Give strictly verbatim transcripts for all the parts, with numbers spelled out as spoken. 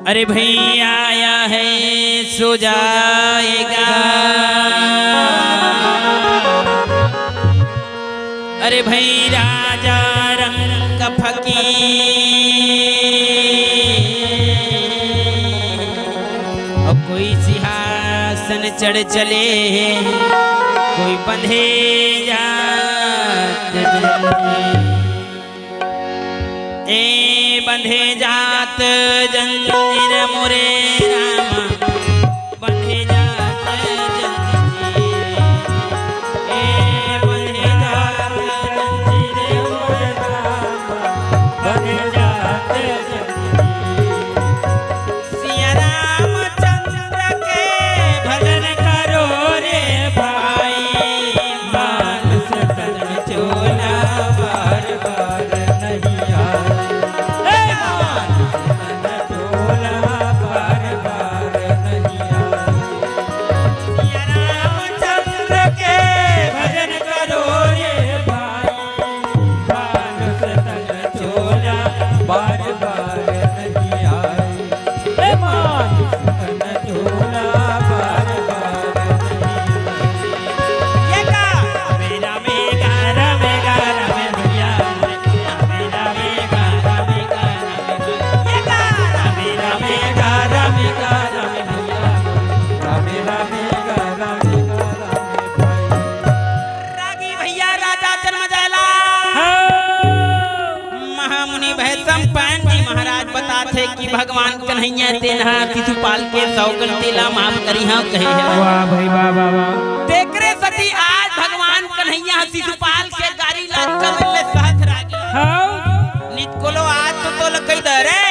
अरे भई आया है सो जाएगा। अरे भई राजा रंग फकीर, अउ कोई सिंहासन चढ़ चले, कोई बंधे जात जंजीर। ए बंधे जात जंजीर मोरे रामा, बंधे जात जंजीर। ए बंधे जात जंजीर मोरे रामा, बंधे जात जंजीर। सिया रामचंद्र के भजन करो रे भाई, मानुष तन चोला बार बार नहीं आए। हे मानुष तन चोला बार बार नहीं आए। सिया रामचंद्र के भजन करो रे भाई, मानुष तन चोला बार बार नहीं आए। हे मानुष तन चोला बार बार नहीं आए। ये का? मेरा मेघा रा मेघा रा में भैया। मेरा मेघा रा मेघा रा में। ये का? मेरा मेघा रा मेघा रा में भैया। मेरा मेघा रा मेघा रा में भाई। रागी भैया राजा जन्म जायला। हाँ। महामुनि भैसम पायन जी महाराज बताथे कि भगवान कन्हैया तेन ह शिशुपाल के सौगंध ला माफ करिहा कहे हे। वाह भाई वाह, वाह, वाह। तेकरे सती आज भगवान कन्हैया ह शिशुपाल के गारी ला कबले सहत रागी। हाँ। नित कोलो आज तो तोला कहि दे रे।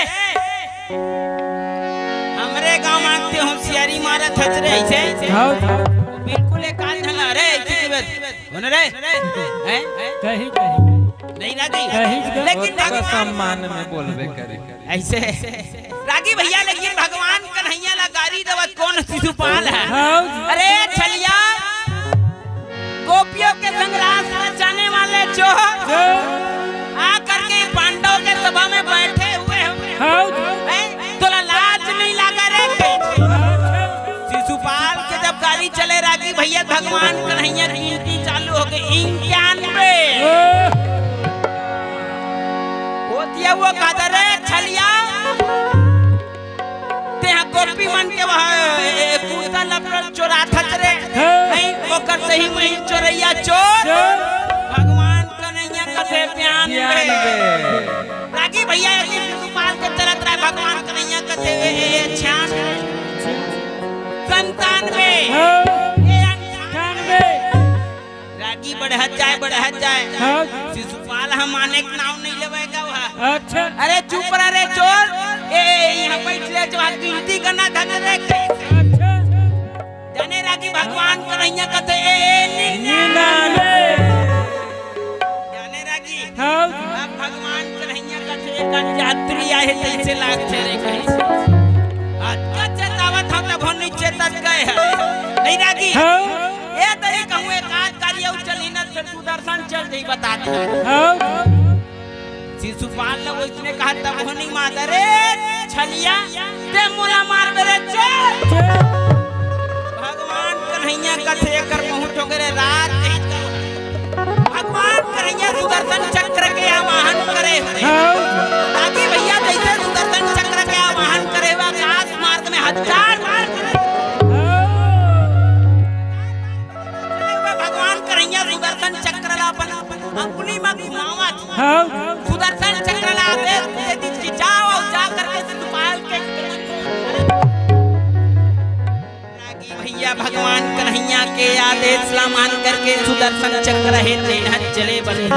हमरे गांव म आते होशियारी मारत हच रे ऐसे। हाँ। बिल्कुल एक आध झन रे ऐसे की बात। बोल रे। हैं? कहीं, कहीं। नहीं रागी। कहीं से लेकिन ओतका भगवान सम्मान में बोलबे करे। ऐसे। रागी भैया, लेकिन भगवान कन्हैया ला गारी देवत कोन शिशुपाल हे? हाँ। अरे छलिया, गोपियों के संग रास रचाने वाले चोर, चोर। आकर के पांडव के सभा में बैठे हुए हो। हाँ। हैं? तोला लाज नहीं लागा रे? हाँ। शिशुपाल के जब गारी चले रागी भैया, भगवान कन्हैया की गिनती चालू हो गई, इक्यानवे। वो दिया वो कहता रे छलिया, तेहा गोपी मन के वह, ए, कुर्ता लपटल चोराथच रे। हाँ। नहीं, ओकर सही वही चोरैया चोर। चोर। भगवान कन्हैया कथे बयान बयान बे। बे। रागी भैया, एक दिन शिशुपाल के चलत रहे, भगवान कन्हैया कथे, ए, ए, ए, छियानवे। संतानवे। हाँ। ए, अंठानवे। रागी बढ़त जाए, बढ़त जाए। हाँ। शिशुपाल ह माने के नाव नहीं लेवे गा वह। अच्छा। अरे चुप रह रे चोर। ए, ए, यहाँ बैठ ले जो आज गिनती करना धन रे। अच्छा। जाने रागी भगवान कन्हैया कथे, ए, ए, निन्यानवे। निन्यानवे। जाने रागी। हाँ। अब भगवान कन्हैया कथे, एक यात्री आए तैसे लागथे रे कहीं। आज का चेतावत हम तब नहीं चेतत गए हैं। नहीं रागी। हाँ। ए तरी कहूँ एक आध गारी अउ चली न, फिर सुदर्शन चल जाई बता दे। हाँ। शिशुपाल ने ओइसने कहा, तब होनी माता रे छलिया, ते मोला मार मेरे चोर। चोर। भगवान कन्हैया कथे एकर मुंह ठोकरे रात कही। भगवान कन्हैया सुदर्शन चक्र के आवाहन करे। हाँ। ताकि भैया जैसे सुदर्शन चक्र के आवाहन करे हुआ आकाश मार्ग में हजार बार करे। हाँ। भगवान कन्हैया सुदर्शन चक्र ला अपन अंगुली में घुमावत। हाँ। सुदर्शन चक्र ला आदेश दे दी कि जाओ, जा करके शिशुपाल के। रागी भैया भगवान कन्हैया के आदेश ला मान करके सुदर्शन चक्र हे तेन ह चले बने।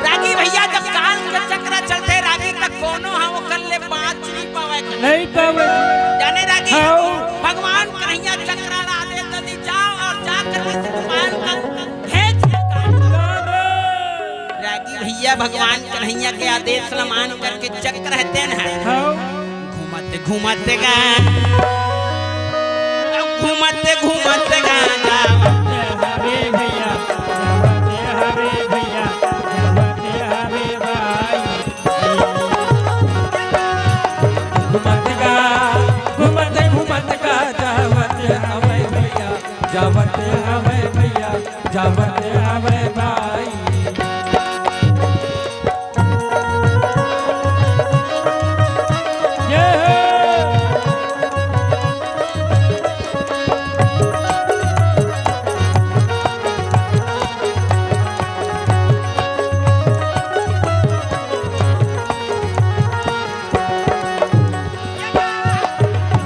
रागी भैया जब काल के चक्र चलथे रागी तक कोनो ह ओकर ले बाँच नहीं पावे। नहीं पावे। जाने रागी हाँ। भगवान कन्हैया चक्र ला आदेश दे दी, जाओ और जा करके शिशुपाल का भेज के काट दो। रागी भैया भगवान कन्हैया के आदेश ल मान करके चक्र रहते न है। हाँ। घूमत घूमत गा, घूमत घूमत गा, हरे भैया, हरे भैया, हरे भाई। घूमत गा, घूमत, घूमत गा जावत हवय भैया, जावत हवय भैया, जावत हवय भाई। जय हो।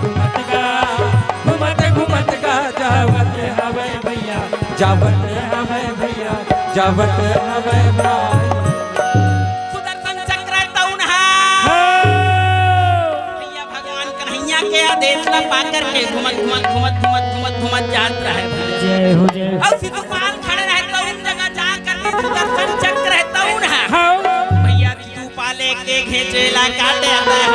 घूमत गा, घूमत, घूमत गा जावत हवय भैया, जावत हवय भैया, जावत हवय भाई। सुदर्शन चक्र तउन हा। हो। भैया भगवान कन्हैया के आदेश ला पा करके घूमत, घूमत, घूमत, घूमत, घूमत, घूमत जात रहे भैया। जय हो, जय हो। अउ शिशुपाल खड़े रहे तउन जगह जा करके सुदर्शन चक्र है तउन हा। हो। भैया तू पाले के घेंचे ला काटे आता है।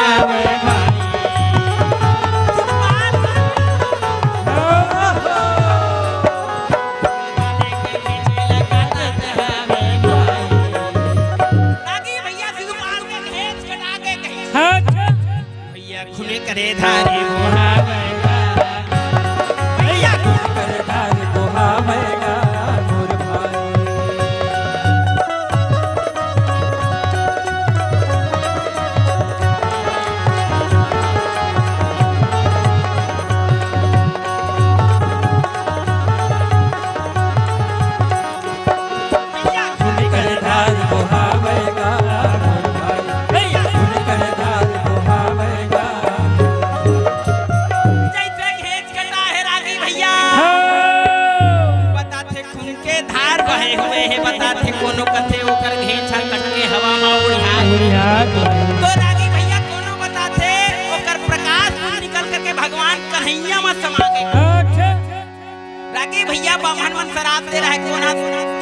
पाले के घेंचे ला काटे आता है। रागी भैया शिशुपाल के घेंच कटा के कहीं। हाँ, अच्छा। भैया खून करे धार बोहावेगा। भैया खून करे धार बोहावेगा मोर भाई। भैया खून कर धार बोहावेगा मोर भाई, भैया खून कर धार बोहावेगा। जैसे घेंच कटा है रागी भैया। हाँ। बताथे खून के धार बहे हुए हे, बताथे कोनो कथे ओकर घेंच ह कट के हवा म उड़िया। उड़िया। तो रागी भैया कोनो बताथे ओकर प्रकाश निकल करके भगवान कन्हैया म समा गए। अच्छा। रागी भैया, बाम्हन मन सराप दे रहे, कोन ह?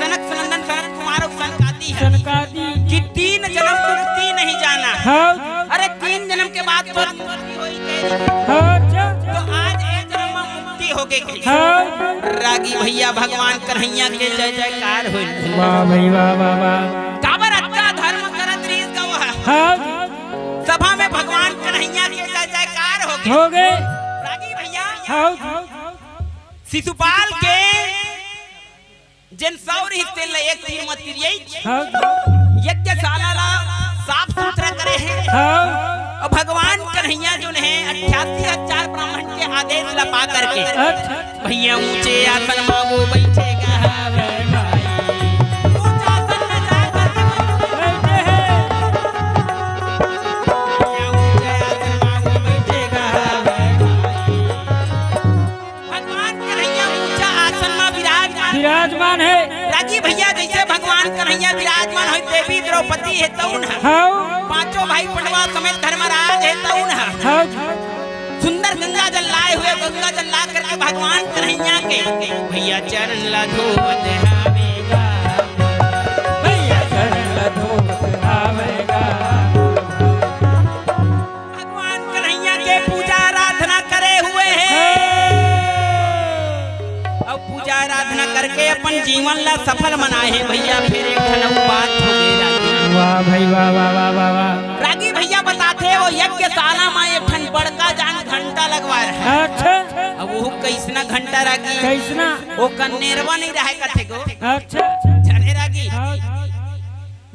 सनक सनंदन सनत कुमार अउ सनकादि ह। सनकादि। कि तीन जनम मुक्ति नहीं जाना। हाँ। अरे, तीन जनम के बाद तो मुक्ति होई के। हाँ, अच्छा। तो आज एक जनम में मुक्ति हो गई। हाँ। रागी भैया, भगवान कन्हैया के जय जयकार होई। वाह भाई, वाह, वाह, वाह। काबर अतका धर्म करत रहिस गवा। हाँ। सभा में भगवान कन्हैया के जय जयकार हो गए। हो गए। रागी भैया। हाँ। शिशुपाल के जेन सौ रिहिस तेन ल एक तीर म तिरियई। हाँ। यज्ञशाला ला साफ सुथरा करे हे। हाँ। अउ भगवान कन्हैया जोन हे अट्ठासी हजार ब्राह्मण के आदेश ला पा करके अच्छा। भैया ऊंचे आसन मा वो बैठेगा। ऊंचा आसन में जा करके बैठे हे। भैया ऊंचे आसन मा वो बैठेगा। भगवान कन्हैया ऊंचा आसन मा विराजमान। विराजमान हे। रागी भैया, जैसे भगवान कन्हैया विराजमान होई, देवी द्रौपदी हे तउन ह। हाँ। पांचों भाई पांडवा समेत धर्मराज हे तउन ह। हाँ। सुंदर गंगा जल लाए हुए, गंगा जल ला करके भगवान कन्हैया के भैया चरण ला धोवत हावेगा। भैया चरण ला धोवत हावेगा। भगवान कन्हैया के पूजा आराधना करे हुए हे। अउ पूजा आराधना करके अपन जीवन ला सफल बनाए हे भैया। फिर एक ठन अउ बात हो गई रागी। वाह भाई, वाह, वाह। रागी भैया बताथे, वो यज्ञशाला मा एक ठन बड़का जान घंटा लगवा रहे। अच्छा। अब वो कैसना घंटा रागी? कैसना? वो कन्नेरवा नहीं रहे कथे गो। अच्छा। जाने रागी? हाँ।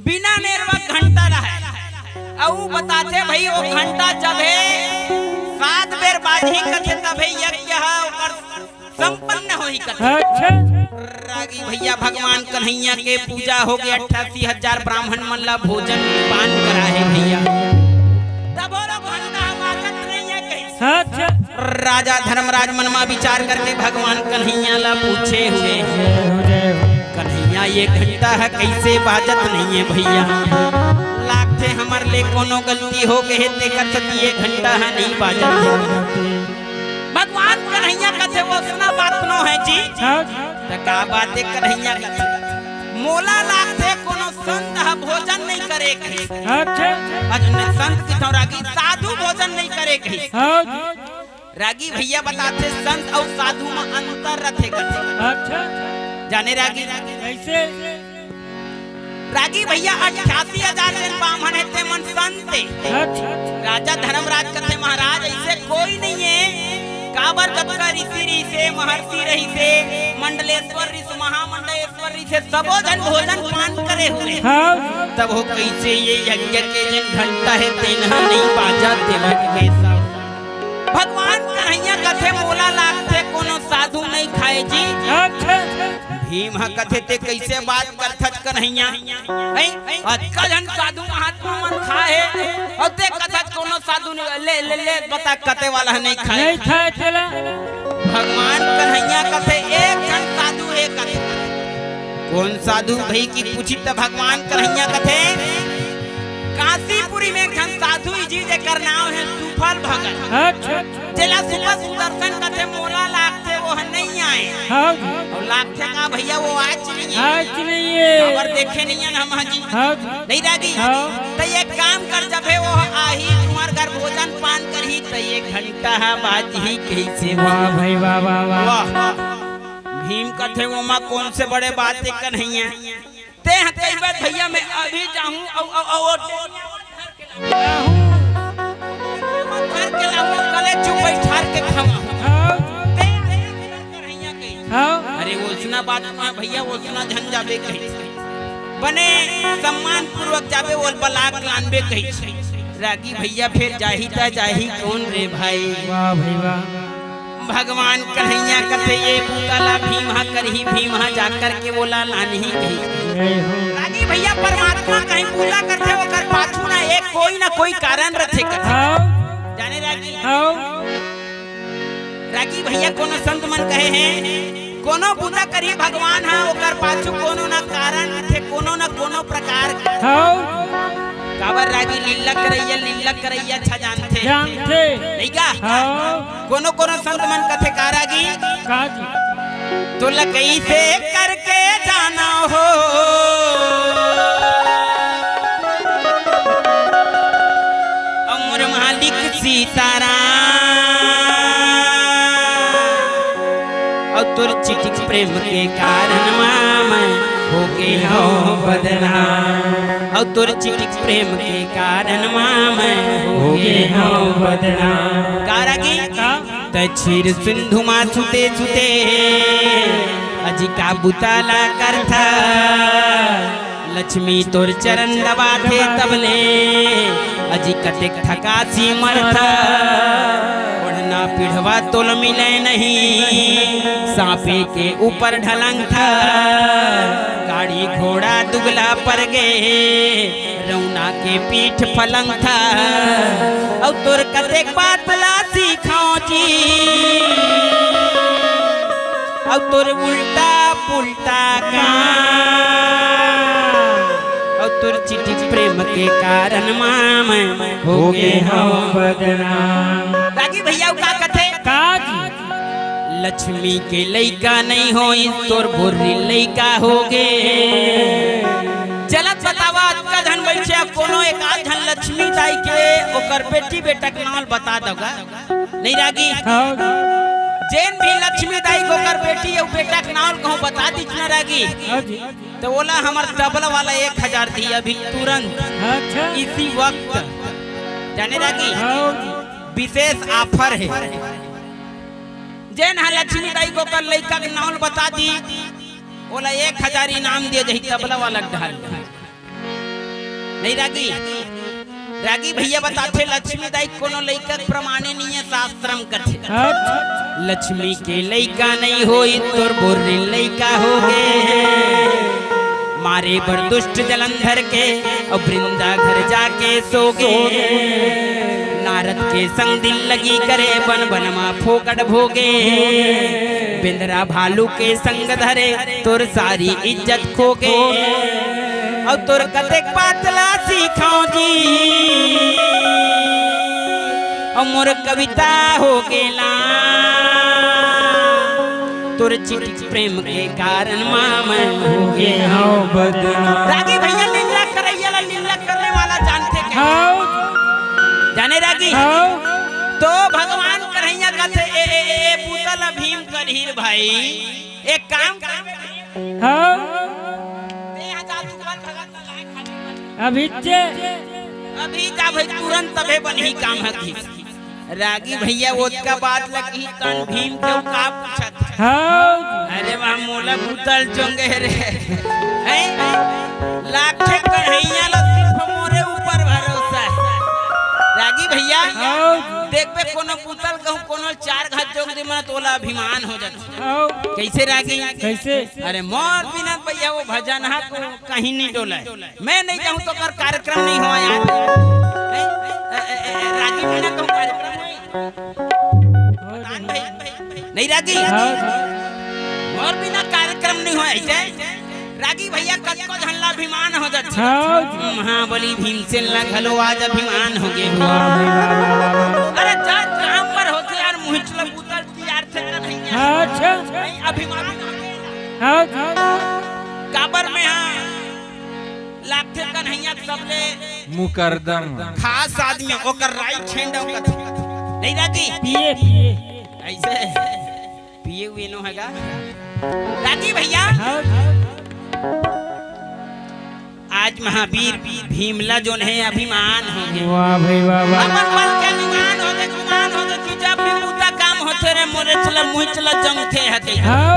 बिना नेरवा घंटा रहे। अउ बताथे भई, ओ घंटा जबे सात बेर बाजही कथे, तभे यज्ञ ह ओकर संपन्न होही कथे। अच्छा। रागी भैया, भगवान कन्हैया के पूजा हो गे, अट्ठासी हजार ब्राह्मण मन ला भोजन पान कराहे भैया। तब ओला घंटा ह बाजत नइ हे कहिस। अच्छा। राजा धर्मराज मन मा विचार करके भगवान कन्हैया ला पूछे हुए, जय हो, जय हो। कन्हैया, ये घंटा ह कइसे बाजत नइ हे भैया? लागथे हमर ले कोनो गलती हो गे हे, तेकर सेती ये घंटा ह नइ बाजत हे। भगवान कन्हैया कथे, "वोसना बात नो हे जी।" हाँ। त का बात हे कन्हैया कथे? मोला लागथे कोनो संत ह भोजन नइ करे कहिस। अच्छा। अजने संत किथों रागी, साधु भोजन नइ करे कहिस। हाँ। रागी भैया बताथे, संत अउ साधु म अंतर रथे कथे। अच्छा। जाने रागी? कइसे? रागी भैया, अट्ठासी हजार जन बाम्हन हे, ते मन संत हे। अच्छा। राजा धर्मराज कथे, महाराज, ऐसे कोई नहीं है, काबर जतका ऋषि रहिसे, महर्षि रहिसे, मंडलेश्वर ऋषि, महामंडलेश्वर ऋषि, सबो झन भोजन पान करे हुए। हाँ। तब हो कैसे ये यज्ञ के जेन घंटा हे, तेन ह नहीं बाजा, तेला के सब। भगवान कन्हैया कथे, मोला लागथे कोनो साधु नहीं खाए जी। अच्छा। भीम ह कथे, ते कैसे बात करथस कन्हैया? हैं? अतका झन साधु महात्मा मन खाए हे, अउ ते कथस कोनो साधु नहीं, ले, ले, ले, बता कते वाला ह नहीं खाए? नहीं खाए तेला। भगवान कन्हैया कथे, एक झन साधु हे कथे। कोन साधु भई कि पूछिस त भगवान कन्हैया कथे, काशीपुरी में एक झन साधु जी, जेकर नाम हे सुफल भगत। अच्छा। जेला सुबह सुदर्शन कथे, मोला लागथे, वो ह नहीं आए। हाँ जी। अउ लागथे का भैया, वो आज नहीं है। आज नहीं है। काबर देखे नहीं है हम, हाँ जी। हाँ जी। नहीं रागी। हाँ। त एक काम कर, जब हे वो आही, तुम्हार घर भोजन पान करही, त एक घंटा ह बाजही कैसे? वाह भाई, वाह, वाह, वाह। वाह। भीम कथे, वो माँ कौन से बड़े बात हे कन्हैया? ते ह कई बार भैया मैं अभी जाहूं, अउ, अउ, अउ, अउ, घर के लाऊं, कले चुप बैठार के खावा। हाँ। ते ह कन्हैया कही। हाँ। अरे वो सुना बात में भैया, वो सुना झन जाबे कही। बने सम्मान पूर्वक जाबे, वो बलाक लानबे कही। रागी भैया फिर जाही त जाही कौन रे भाई? वाह भाई वाह। भगवान कन्हैया कथे, ये बूता ला भीम ह करही, भीम ह जाकर के ओला लानही कही। जय हो। रागी भैया, परमात्मा कहीं बूता करथे, ओकर पाछू ना एक कोई ना कोई कारण रथे कथे। हाँ। जाने रागी? हाँ। रागी भैया, कोनो संत मन कहे हे, कोनो बूता करही भगवान ह, ओकर पाछू कोनो ना कारण रथे, कोनो ना कोनो प्रकार के। हाँ। काबर रागी लीला करैया, लीला करैया अच्छा जानथे। जानथे। नहीं का? हाँ। कोनो कोनो संत मन कथे का रागी? का जी? तोला कइसे करके जाना हो, अउ मोर मालिक सीताराम, अउ तोर चिटिक प्रेम के कारण मा मैं होगे हौं बदनाम, अउ तोर चिटिक प्रेम के कारण मा मैं होगे हौं बदनाम। का रागी? का? तै क्षीर सिंधु मा सुते सुते अजी का बुता ला करथा। लक्ष्मी तोर चरण दबाथे तबले अजी कतेक थकासी मरथा। ओढ़ना पिढ़वा तोल मिले नहीं, सांपे के ऊपर ढलंगथा। गाड़ी घोड़ा दुगला पर गे, रौना के पीठ फलंगथा। अउ तोर कतेक बात ला सीखौं जी, अउ तोर उल्टा पुल्टा काम, अउ तोर चिटिक प्रेम के कारण मा मैं होगे हौं बदनाम। रागी भैया का कथे? का जी? लक्ष्मी के लइका नहीं होइस, तोर भोर्री लइका होगे। चलत बतावा, अतका झन बइठे, कोनो एक आध झन लक्ष्मी दाई के ओकर बेटी बेटा के नाम बता दव गा। नहीं रागी? हाँ। जेन भी लक्ष्मी दाई के ओकर बेटी अउ बेटा के नाम कहूँ बता दीच ना रागी। हाँ जी। त ओला हमर तबला वाला एक हजार दिही अभी तुरंत। अच्छा। इसी वक्त। जाने रागी? हाँ जी। विशेष offer हे। जेन ह लक्ष्मी दाई के ओकर लइका के नाम बता दी, ओला एक हजार इनाम दिए जाही तबला वाला के ढाल। नहीं रागी? रागी भैया बताथे, लक्ष्मी दाई कोनो लइका के प्रमाणे नहीं हे, शास्त्र म कथे। अच्छा। लक्ष्मी के लइका नहीं होई, तोर भोर्री लइका होगे। मारे बर दुष्ट जलंधर के, अउ वृंदा घर जाके सोगे। नारद के संग दिल लगी करे, बन बन मा फोकट भोगे। बेंदरा भालू के संग धरे, तोर सारी इज्जत खोगे। अउ तोर कतेक बात ला सीखौं जी, अउ मोर कविता होगे ला। तोर चिटिक प्रेम के कारण मा मैं होगे हौं बदनाम। रागी भैया, लीला करैया ला लीला करने वाला जानथे के? हाँ। जाने रागी? हाँ। तो भगवान कन्हैया कथे, ए, ए, ए, ए, बूता ला भीम करही रे भाई, एक काम कर। हाँ। ते यहाँ जा, तू कौन भगत अभी जे। अभी जा भाई, तुरंत तभे बनही काम ह किहिस। रागी भैया ओतका बात ल किहिस तहन भीम के का पूछत हे। हाँ। अरे वाह, मोला बुता ल जोंगे रे। हैं? लाखे कन्हैया ल सिर्फ मोरे ऊपर भरोसा हे। रागी भैया, हाँ। देखबे कोनो बुता ल कहूँ कोनो चार घात जोंग दे मन तोला अभिमान हो जाथे। हाँ। कइसे रागी? कइसे? अरे मोर बिना भैया वो भजन ह तो कहीं नहीं डोले। मैं नहीं जाऊँ तो कर कार्यक्रम नहीं हो यार। नहीं? ए, ए, ए, ए, रागी बिना कहूँ कार्यक्रम होही? नहीं रागी? हाँ। मोर बिना कार्यक्रम नहीं हो ऐसे। रागी भैया कतको झन ला अभिमान हो जाथे। हाँ। महाबली भीमसेन ला घलो आज अभिमान हो गे। वाह भाई, वाह, वाह, वाह। अरे जा काम पर होथे यार, मुहिचला बुता ल तियार थे कन्हैया। हाँ, अच्छा। नहीं, अभिमान हो गे। हाँ। काबर में हाँ। लागथे कन्हैया सबले मुकरदम। खास आदमी, ओकर राइट हैंड ओकर। नहीं रागी? पिए, पिए। ऐसे पिए हुए नो हैगा। रागी भैया। हाँ। आज महावीर भीमला जोन हे अभिमान हो गे। वाह भाई, वाह, वाह। अपन बल के गुमान हो गे, गुमान हो गे कि जब भी मुद्दा काम होथे रे, मोरे चला, मुँह चला जमथे हते। हाँ।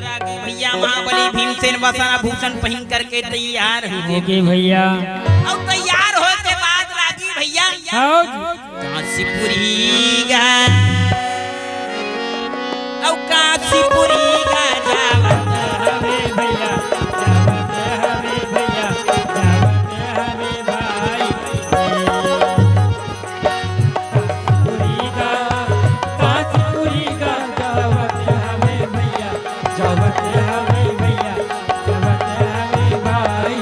रागी भैया महाबली भीमसेन वसना भूषण पहिन करके तैयार हो गे। ओके भैया। अउ तैयार होय के बाद रागी भैया हाँ। काशीपुरी गा, अउ काशीपुरी गा जावत हवे भैया, जावत हवे भैया, जावत हवे भाई। काशीपुरी गा, काशीपुरी गा जावत हवे भैया, जावत हवे भैया, जावत हवे भाई।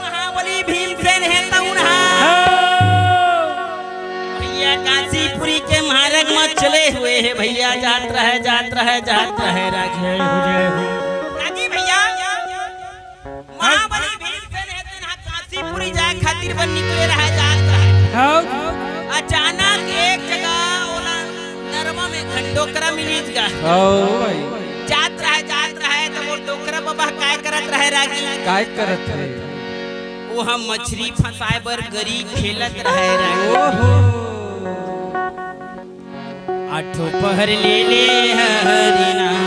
महाबली भीमसेन हे तउन हा। हाँ। भैया काशीपुरी के मार्ग म चले हुए हे भैया, जात रहे, जात रहे, जात रहे रागी। जय हो, जय हो। रागी भैया, महाबली भीमसेन हे तेन हा काशीपुरी जाए खातिर बर निकले रहे, जात रहे। हाँ। अचानक एक जगह ओला नरमा में घन डोकरा मिलिस गा। हाँ भाई। जात रहे, जात रहे, त वो डोकरा बबा काय करत रहे रागी? काय करत रहे? वो हम मछरी फंसाए बर गरी खेलत रहे रागी। ओहो। आठों पहर ले ले हरि नाम,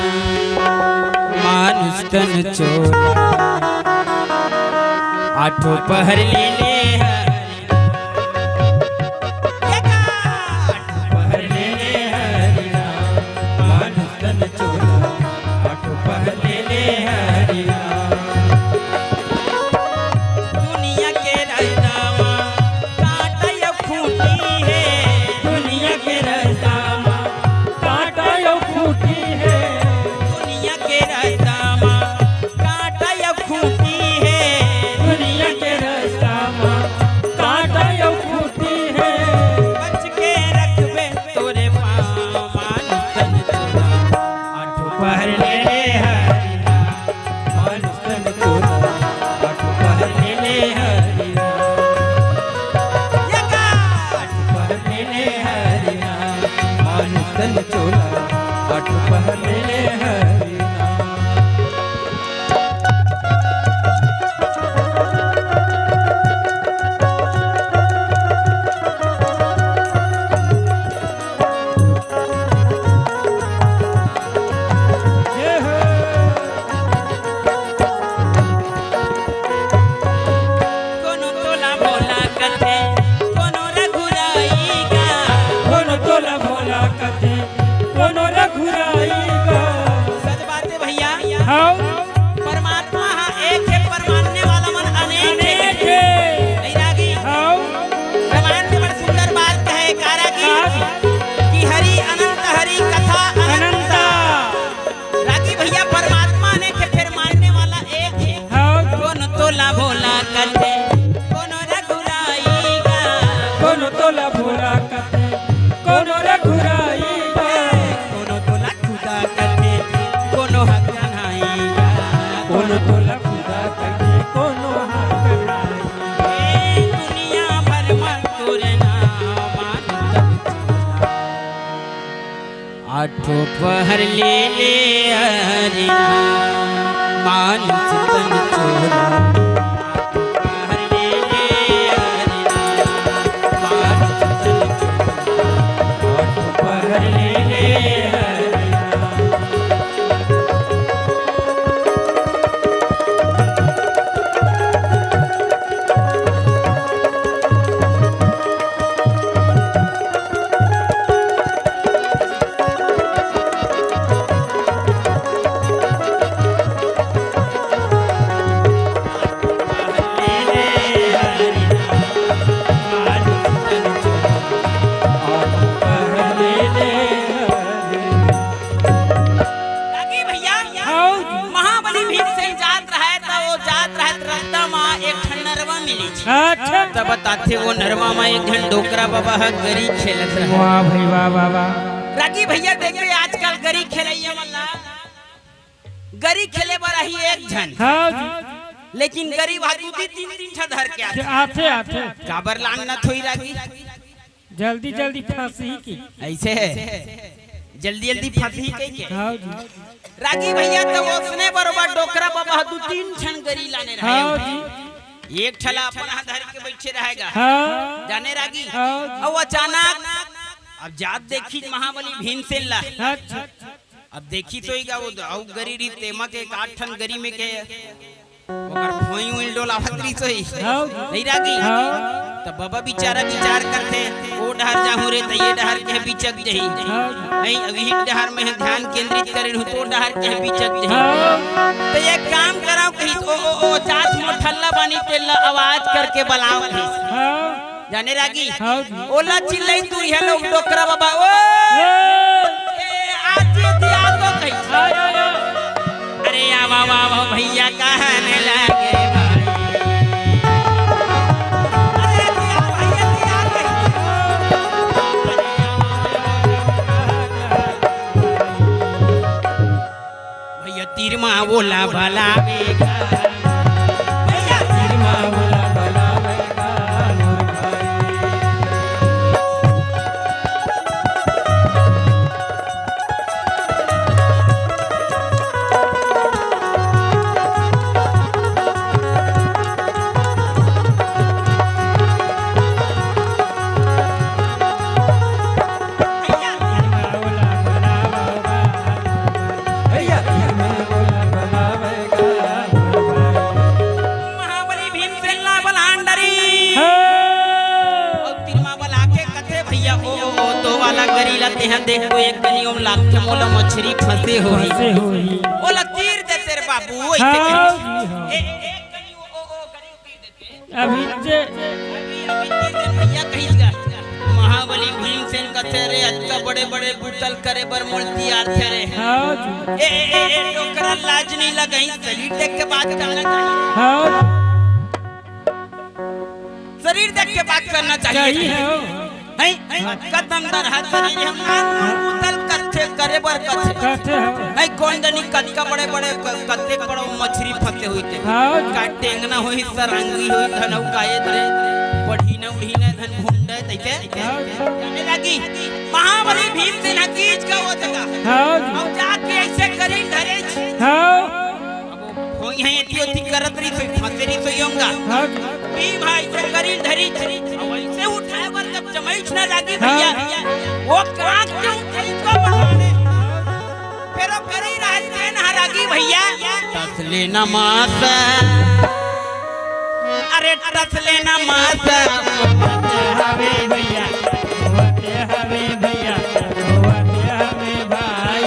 मानुष तन चोला। आठों पहर ले ले हरि नाम। आठों पहर ले ले हरि नाम, मानुष तन चोला। आठों पहर ले ले हरि नाम। दुनिया के रस्ता म कांटा अउ खूंटी हे। दुनिया के रस्ता म कांटा अउ खूंटी हे। दुनिया के रस्ता म कांटा अउ खूंटी हे। दुनिया के रस्ता म भोला खुदा तके कोनो हाथ नाही। ए दुनिया भर म तोर नाम मानिस तन चोला। आठों पहर ले ले हरि नाम मानिस तन चोला। आठों पहर ले ले हरि नाम मानिस तन चोला। आठों पहर ले ले हरि नाम। रागी भैया, हाँ जी। महाबली भीमसेन जात रहय, त वो जात रहय, त रस्ता म एक ठन नरवा मिलिस। अच्छा। त बताथे, वो नरवा म एक झन डोकरा बबा ह गरी खेलत रहय। वाह भाई, वाह, वाह, वाह। रागी भैया, देखबे, आजकल गरी खेलइया मन ला गरी खेले बर आही एक झन। हाँ जी। लेकिन गरी भाजू दी तीन, तीन ठा धर के आथे। आथे, आथे। काबर लानत होही रागी? जल्दी, जल्दी फंसही के। अइसे जल्दी, जल्दी फंसही कहिके। हाँ जी। रागी भैया, त ओसने बरोबर डोकरा बबा ह दू तीन ठन गरी लाने रहय। हाँ जी। एक ठला अपन हाथ धर के बइठे रहय गा। हाँ। जाने रागी? हाँ जी। अउ अचानक अब जात देखिस महाबली भीमसेन ला। अच्छा। अब देखिस होही गा, वो अउ गरी रहिस तेमा के एक आठ ठन गरी में के ओकर फोई उई डोलावत रहिस होही। हाँ। नहीं रागी? हाँ। त बबा बिचारा बिचार करथे, ओ डहर जाहूं रे, त ये डहर के बिचक जही। हाँ। नहीं, अब इही डहर में ध्यान केंद्रित करे रहूं, त ओ डहर के बिचक जही। हाँ। त एक काम करंव कहिस, ओ, ओ, ओ, जात मोठल्ला बानी तेला आवाज करके बलांव कहिस। हाँ। जाने रागी? हाँ जी। ओला चिल्लाई तू, ये लोग डोकरा बबा, ओ! ए! ए, आज ये दिया तो कही। आयो, आयो। अरे आवा, आवा, आवा भैया कहने लगे भाई। अरे दिया भैया दिया कही। भैया तीर मा ओला बलावेगा। भैया तीर मा ओला बलावेगा मोर भाई। महाबली भीमसेन ला बलान डरिस। हाँ। अउ तीर मा बला के कथे, "भैया, ओ, ओ, ओ, तो वाला गरी ला तेहा देख, तो एक गरी ओम लागथे, मोला मछरी फंसे होही।" फंसे होही। ओला तीर देते रे बाबू, ओइसे हाँ, कहिस। जी, हाँ। ए, ए, एक गरी, ओ, ओ, ओ, गरी तीर देते। अभी जे अभी, अभी तीर दे भैया कहिस गा। महाबली भीमसेन कथे, "रे, अतका बड़े-बड़े बुतल करे बर मोल तियार थे रे।" हाँ जी। ए, ए, ए, ए, डोकरा लाज नहीं लगही, शरीर देख के बात करना चाहिए। हाँ। शरीर देख के बात करना चाहिए। चाहिए, हाँ। हैं? कतन दरहा शरीर हे, नान बुतल करथे, करे बर कथे। करथे, हाँ। हैं, कोन जनी कतका बड़े-बड़े क-, कतेक बड़ा मछरी फंसे होही ते। हाँ। का टेंगना होही, सरंगी होही, धनऊ का ये दे, बढ़ी न उढ़ी न धन भुंडे तइसे। हाँ। जाने लागी, महाबली भीमसेन ह खींच के ओ जगह। हाँ। अउ जाके अइसे गरी धरे। हाँ। होई है एती ओती करत रहिस होही, फंसे रहिस होही ओंगा। हाँ। भीम ह अइसे गरी धरिस, अउ अइसे उठाए बर जब जमइच न लागी हाँ। भैया, ओ कांख के उठाइस का बहाने। फेर ओ गरी रहत तेन ह रागी भैया। टस ले न मास, अरे टस ले न मास। हवे भैया, हवे भैया, हवे भाई।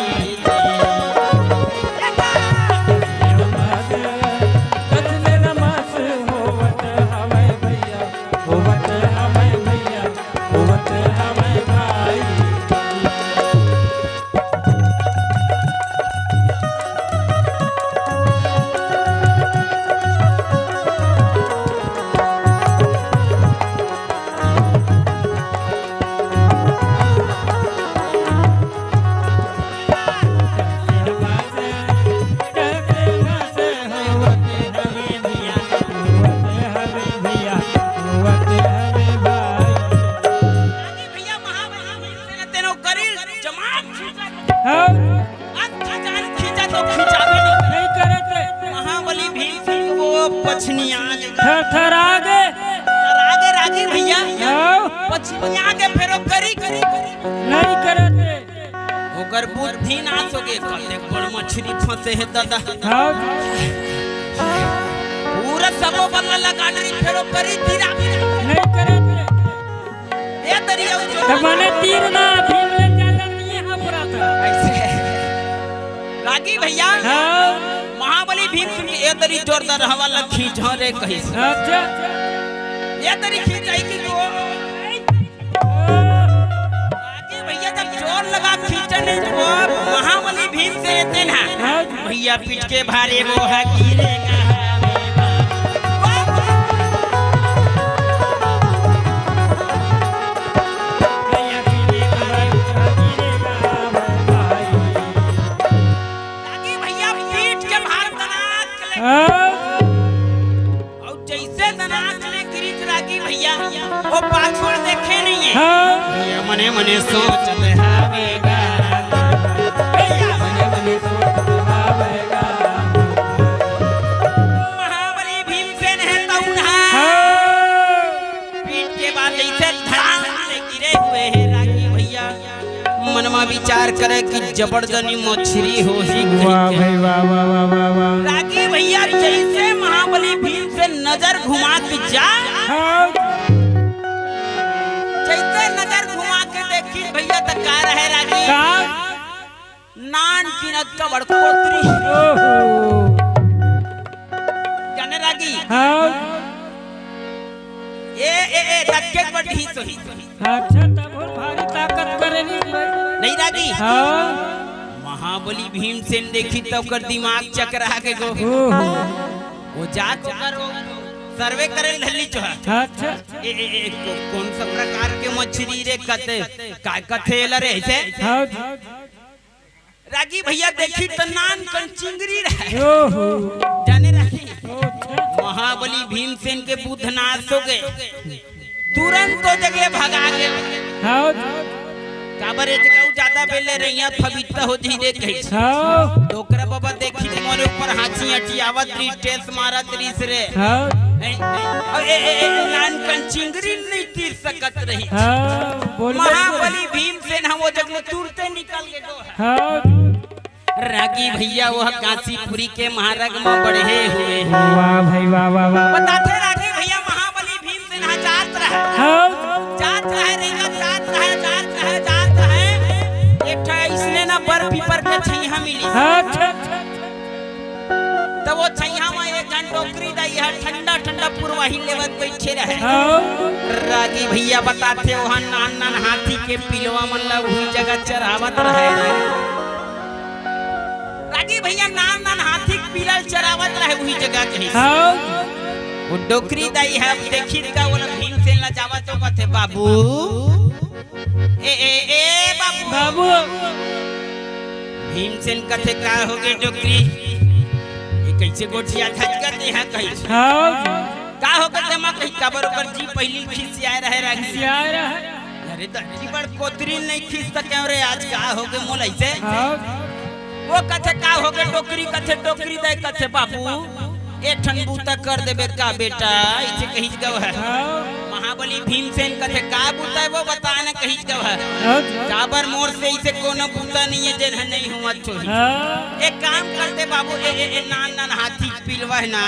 भीम सिंह वो पछनिया गे। थरथरा गे। थरथरा गे रागी भैया। हाँ। पछनिया गे फेर ओ करी। नहीं करत हे। ओकर बुद्धि नाश होगे, कते बड़ मछरी फंसे हे दादा। हाँ। पूरा सबो बल्ला लगा डरिस फेर ओ करी तीरा। नहीं करत हे। ए दरिया तो माने तीर ना, भीम ले ज्यादा नहीं है, हाँ, पूरा था। ऐसे। रागी भैया, हाँ। महाबली भीम सिंह ए दरी जोरदार हवा ला खींच, हाँ रे कहिस। अच्छा। ए दरी खींचाई कि वो। रागी भैया जब जोर लगा खींचने तो वो महाबली भीम से रहते ना। हाँ। भैया पीठ के भारे वो है गिरेगा। रागी भैया पीठ के भार दनाक ले। हाँ। अउ जइसे दनाक ले गिरिस रागी भैया, वो पाछू देखे नहीं है। हाँ। भैया मने मने सोचत हावेगा। भैया मने मने सोचत हावेगा। महाबली भीमसेन हे तउन हा। हाँ। पीठ के बाद जइसे धड़ाम ले गिरे हुए हे रागी भैया। मन मा विचार करे कि जबरदनी मछरी होही कहिके। वाह भाई, वाह, वाह। रागी भैया जइसे महाबली भीमसेन नजर घुमा के जा, हाँ। जइसे नजर घुमा के देखिस भैया त का रहे रागी? का? नान किनत का बड़ कोतरी। ओहो। जाने रागी? हाँ। ए, ए, ए, तक्के बड़ ढीस होही। अच्छा, तब और भारी ताकत करे नहीं भाई। नहीं रागी? हाँ। महाबली भीमसेन देखिस त ओकर दिमाग चकरा गे गो। ओहो। वो जात ओकर वो सर्वे करे ल धर लिस चोहा। अच्छा। ए, ए, ए, को-, कौन सा प्रकार के मछरी रे कथे, का कथे एला रे ऐसे? हाँ। रागी भैया देखिस त नान कन चिंगरी रहे। ओहो। जाने रागी? ओहो। महाबली भीमसेन के बुद्ध नाश होगे। तुरंत ओ जगह भगा गे। हाँ। काबर ए जगह उ ज्यादा बेले रहिया पवित्र हो जही रे कहिस। हाँ। डोकरा बाबा देखिस त मोरे ऊपर हाँची अटियावत रहिस, टेस मारत रहिस रे। हाँ। हैं? अउ ए, ए, ए, नान कन चिंगरी नहीं तीर सकत रहिस। हाँ, बोल, बोल, बोल। महाबली भीमसेन ह ओ जगह तुरते निकल गे गो। हाँ। रागी भैया वो काशीपुरी के मारग म बढ़े हुए। वाह भाई, वाह, वाह, वाह। बताथे रागी भैया महाबली भीमसेन ह जात रहे। हाँ। जात रहे, रेंगत जात रहे, जात रहे, जात रहे। एक ठा अइसने ना बर पीपर के छइहां मिलिस। अच्छा, अच्छा। त वो छइहां म एक झन डोकरी दाई ह ठंडा ठंडा पुरवाही लेवत बइठे रहे। हाँ। रागी भैया बताथे, ओहा नान नान हाथी के पिलवा मन ला उही जगह चरावत रहे। रागी भैया नान नान हाथी के पिला ल चरावत रहे उही जगह कहिस। हाँ। वो डोकरी दाई ह देखिस का ओला भीमसेन ला जावत तो कथे, "बाबू, ए, ए, ए, बाबू।" बाबू। भीमसेन कथे, "का होगे डोकरी? ये कइसे गोठियाथस गा तेंहा?" कहिस। हाँ। "का होगे तेमा?" कहिस, काबर ओकर जी पहिली खिसियाए रहे, रागी। खिसियाए रहे। "अरे दज्जी बड़ कोतरी नहीं खींच सके रे, आज का होगे मोला अइसे?" हाँ। वो कथे, "का होगे डोकरी?" कथे, "डोकरी दाई," कथे, "बाबू, एक ठन बूता कर देबे का बेटा?" अइसे कहिस गो ह। हाँ। महाबली भीमसेन कथे, "का बूता हे वो बता न," कहिस गो ह। हाँ। "काबर मोर से अइसे कोनो बूता नहीं हे जेन ह नहीं होवत होही। हाँ। एक काम कर दे बाबू, ए, ए, ए, नान नान हाथी पिलवा हे ना,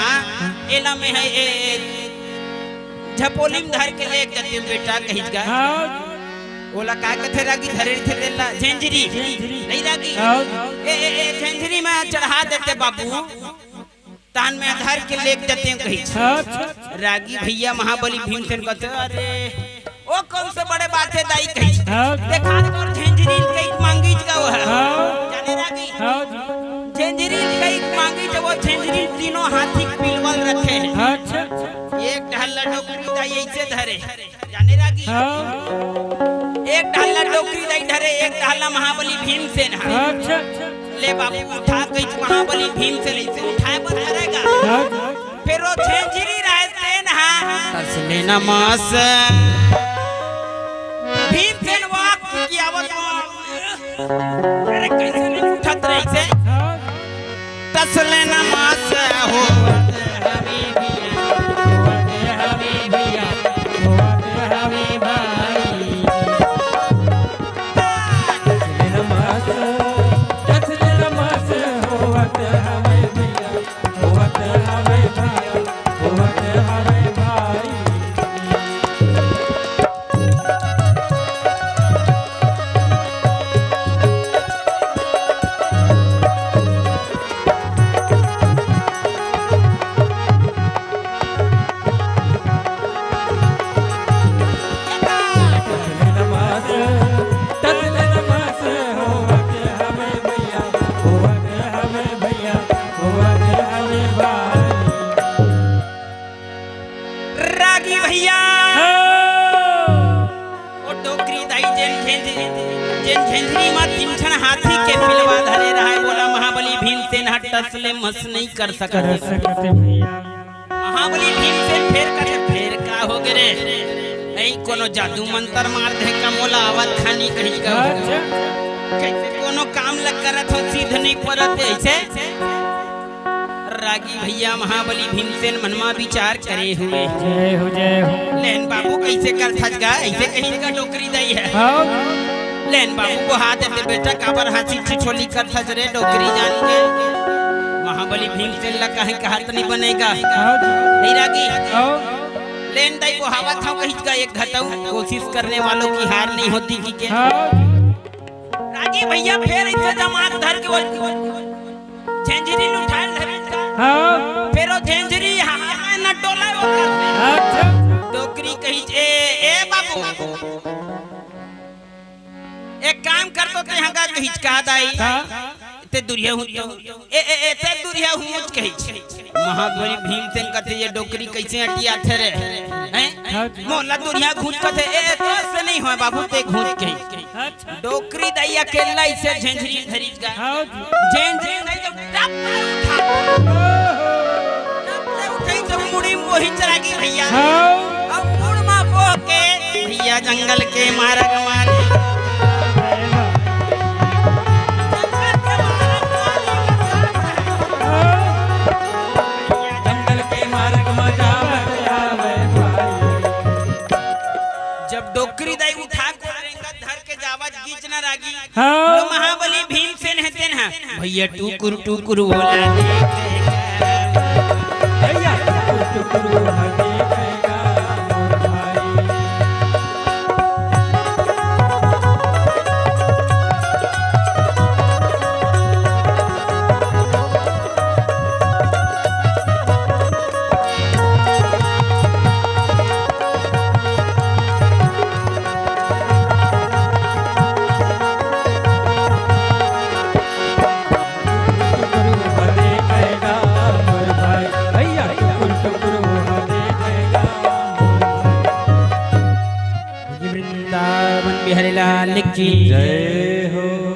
एला मैं ह, ए, ए, झपोली म धर के लेग जातेंव बेटा," कहिस गा। हाँ। ओला का कथे रागी धरे रहिथे तेला? झेंझरी। झेंझरी। नहीं रागी। हाँ। ए, ए, ए, झेंझरी म चढ़ा देते बाबू। तहान मैं धर के लेग जातेंव कहिस। अच्छा। रागी भैया महाबली भीमसेन कथे, "अरे, ओ कौन से बड़े बात हे दाई," कहिस। हाँ। "देखा तोर झेंझरी ल कहिके मांगिस गो ह।" हाँ। जाने रागी? हाँ। "झेंझरी ल कहिके मांगिस, जब वो झेंझरी ल तीनों हाथी के पिलवा ल रखे हे।" अच्छा। एक डहर ल डोकरी दाई अइसे धरे। जाने रागी? हाँ। एक डहर ल डोकरी दाई धरे, एक डहर ल महाबली भीमसेन ह। अच्छा। "ले बाबू उठा," कहिस महाबली भीमसेन, अइसे उठाए बर धरे गा। हाँ। फेर ओ झेंझरी रहे तेन ह। तसले नमस। भीमसेन वाक की आवत म। अरे कइसे नहीं उठत रहिसे? हाँ। तसले नमस हो। रागी भैया, ओ डोकरी दाई जेन झेंझ-, जेन झेंझरी म तीन ठन हाथी के पिलवा धरे रहय, बोला महाबली भीमसेन ह टस ले मस नइ कर सकत। कर सकत हे भैया। महाबली भीमसेन फेर कथे, फेर का हो गे रे? अई कोनो जादू मंतर मार दे का मोला आवत खानी कही का। अच्छा। कइसे कोनो काम ल करत हो सीध नइ परत हे अइसे? रागी भैया महाबली भीमसेन मन म विचार करे हुए। जय हो, जय हो। लेन बाबू कइसे करथस गा? अइसे कहिन का डोकरी दाई ह। हाँ। लेन बाबू बोहा देते बेटा, काबर हांसी ठिठोली करथस रे डोकरी जान के। महाबली भीमसेन ल कहे कहात नइ बने गा। हाँ जी। नइ रागी। हाँ। लेन दाई बोहावत हंव कहिच गा एक घतऊ, कोशिश करने वालों की हार नहीं होती कि के। हाँ। रागी भैया फेर अइसे जमात धर के वो झेंझरी ल उठाय ल धरिस का। हाँ। फेर वो झेंझरी हाथ में न डोलय वो कर। अच्छा। डोकरी कहिच, "ए, ए बाबू, एक काम कर तो ते हंगा," कहिच का दाई। का? "ते दुरिहा हूँ तो, ए, ए, ए, ते दुरिहा हूँ," कहिच। महाबली भीमसेन कथे, "ये डोकरी कइसे अटियाथे रे? हैं? हाँ जी। मोला दुरिहा घूंच कथे, ए, ए, तो अइसे नइ होय बाबू, ते घूंच," कहिच। अच्छा। डोकरी दाई अकेल्ला अइसे झेंझरी धरिस गा। हाँ जी। झेंझरी दाई तो टप ले उठा। टप ले उठे तो मुड़ी म बोहिच रागी भैया। हाँ। अब मुड़ म बोह के भैया जंगल के मारग मारे। जंगल के मारग मारे। जंगल के मारग म जावत आवै भाई। जब डोकरी दाई उठा के रेंगत धर के जावत गीच न रागी। हाँ। तो महाबली भीमसेन हे तेन ह, "भैया टुकुर टुकुर बोला देखे गा।" भैया टुकुर टुकुर बोला देखे गा मोर भाई। वृंदावन बिहारी लाल की जय हो।